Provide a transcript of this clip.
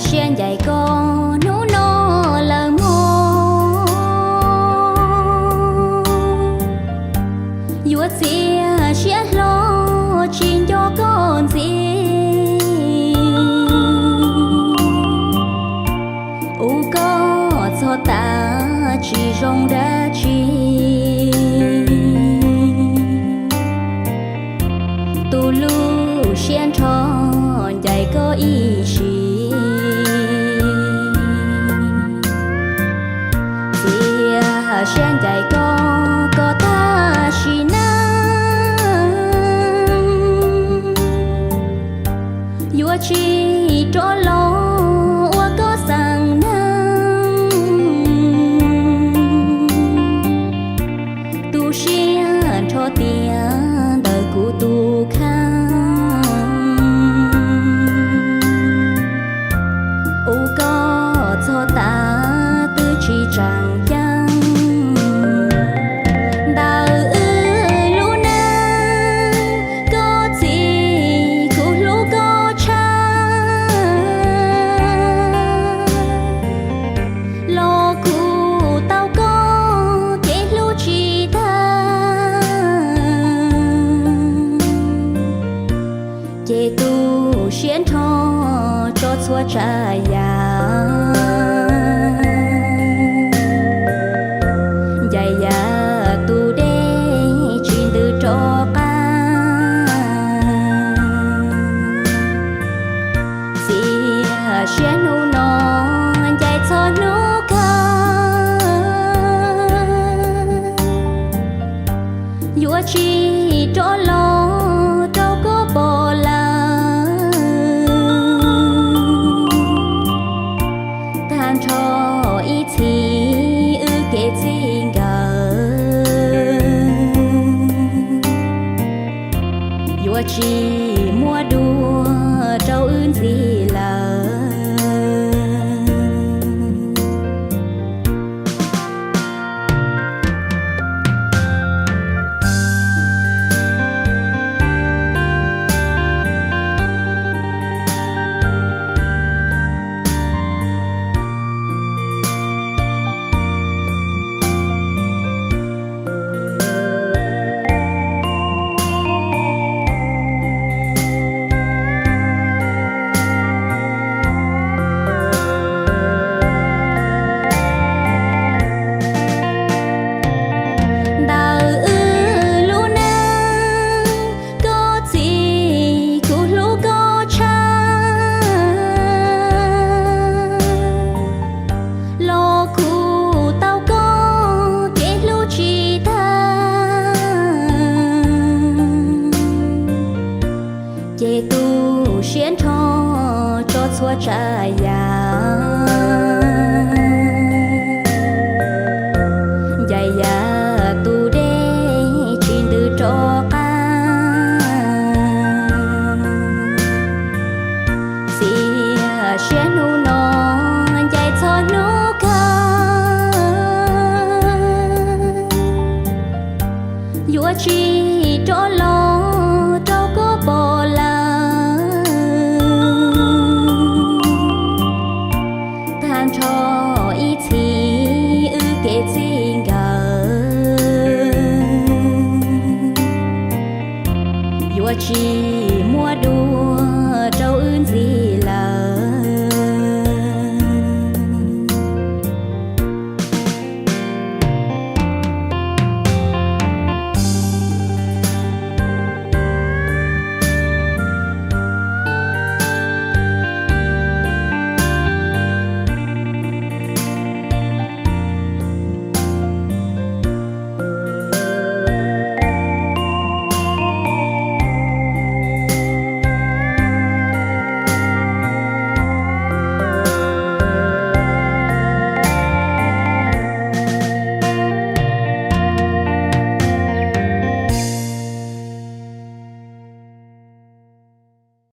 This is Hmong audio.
Siab ncaim koj hnub no lawm mog, yuav txias siab hlo tsis nco koj ntxiv. Ua koj txog tas tsis zoo dab tsi, tus lub siab nrho ncaim koj ib sim. Txias siab ncaim koj, koj tam sim neej yuav tsis rov los ua koj xeem neeg. Tu siab nrho tiag ntawm kuv tus kheej, ua koj txog tas twb tsis tseem ceeb. Ntawm wb lub neej, koj txiv kuv hlub koj tshaj, los kuv tau koj kev hlub tsis tag. Ces tu siab nrho tso txhua tsav yam, ncaim yam tus dej tsis ntws rov qab. Txias siab hnub no ncaim txog hnub kawg, yuav tsis rov los rau koj pom lawm. Tag nrho ib txhis wb kev txij nkawm, yuav tsis muab dua rau wb ntxiv lawm. Ntawm wb lub neej, koj txiv kuv hlub koj tshaj, los kuv tau koj kev hlub tsis tag. Ces tu siab nrho tso txhua tsav yam,